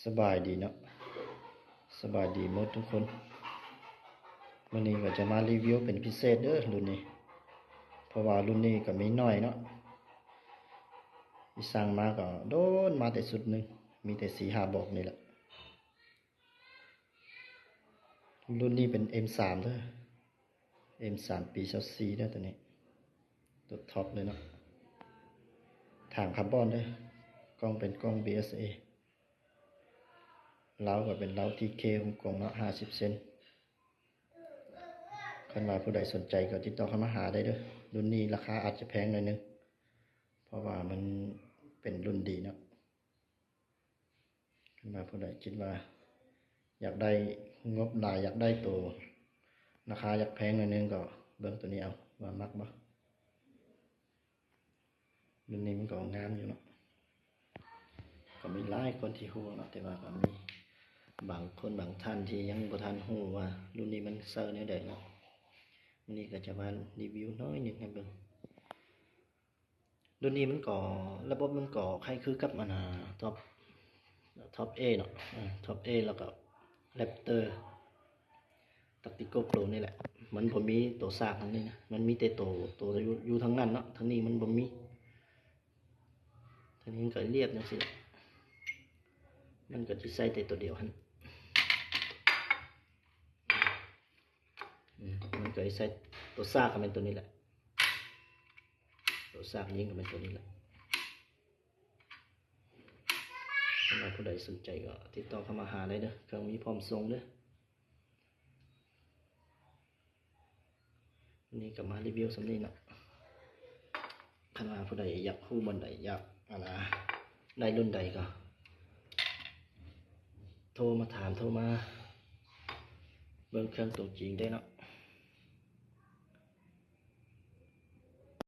ສະບາຍດີເນາະ ສະບາຍດີໝົດທຸກຄົນ. ມື້ນີ້ກໍຈະມາຣີວິວເປັນພິເສດເດີ້ລຸ້ນນີ້ ເພາະວ່າລຸ້ນນີ້ກໍມີໜ້ອຍເນາະ ທີ່ສັ່ງມາກໍໂດນມາແຕ່ຊຸດໜຶ່ງ ມີແຕ່ສີ່ຫ້າບອກນີ້ແຫຼະ. ລຸ້ນນີ້ເປັນເອັມສາມເດີ້ ເອັມສາມປີຊາວສີ່ເດີ້ ໂຕນີ້ ໂຕທັອບເລີຍເນາະ. ຖັງຄາບອນເດີ້ ກ່ອງເປັນກ່ອງບີເອສເອ ເລົາກໍເປັນເລົາທີເຄ ກົງໆເນາະ ຫ້າສິບເຊັນ. ຄັນວ່າຜູ້ໃດສົນໃຈກໍຕິດຕໍ່ເຂົ້າມາຫາໄດ້ເດີ້. ລຸ້ນນີ້ລາຄາອາດຈະແພງໜ້ອຍໜຶ່ງ ເພາະວ່າມັນເປັນລຸ້ນດີເນາະ. ຄັນວ່າຜູ້ໃດຄິດວ່າຢາກໄດ້ງົບຫຼາຍ ຢາກໄດ້ໂຕລາຄາຢາກແພງໜ້ອຍໜຶ່ງ ກໍເບິ່ງໂຕນີ້ເອົາ ວ່າມັກບໍ່. ລຸ້ນນີ້ມັນກໍງາມຢູ່ເນາະ ກໍມີຫຼາຍຄົນທີ່ຮູ້ເນາະ ແຕ່ວ່າກໍມີບາງຄົນບາງທ່ານທີ່ຍັງບໍ່ທັນຮູ້ວ່າລຸ້ນນີ້ມັນໃຊ້ແນວໃດເນາະ. ມື້ນີ້ກໍຈະມາຣີວິວໜ້ອຍໜຶ່ງໃຫ້ເບິ່ງ. ລຸ້ນນີ້ມັນກໍ ລະບົບມັນກໍຄ້າຍຄືກັບອັນນາ ທັອບ ທັອບເອເນາະ ອາ ທັອບເອ ແລ້ວກໍແຣັບເຕີ ແທັກຕິກໂກໂປຣນີ້ແຫຼະ. ມັນບໍ່ມີໂຕສາກທາງນີ້ນະ ມັນມີແຕ່ໂຕ ໂຕຢູ່ ຢູ່ທາງນັ້ນເນາະ ທາງນີ້ມັນບໍ່ມີ. ທາງນີ້ມັນກໍລຽບຈັ່ງຊີ້ແຫຼະ ມັນກໍຊິໃຊ້ແຕ່ໂຕດຽວຫັ້ນ. ອືມ ມັນກໍຊິໃຊ້ໂຕສາກກໍແມ່ນໂຕນີ້ແຫຼະ ໂຕສາກຍິງກໍແມ່ນໂຕນີ້ແຫຼະ. ຄັນວ່າຜູ້ໃດສົນໃຈກໍຕິດຕໍ່ເຂົ້າມາຫາໄດ້ເດີ້ ເຄື່ອງມີພ້ອມສົ່ງເດີ້. ນີ້ກໍມາຣີວິວສ່ຳນີ້ເນາະ. ຄັນວ່າຜູ້ໃດຢາກຮູ້ບ່ອນໃດ ຢາກອັນນາ ໄດ້ລຸ້ນໃດກໍໂທມາຖາມ ໂທມາເບິ່ງເຄື່ອງຕົວຈິງໄດ້ເນາະ.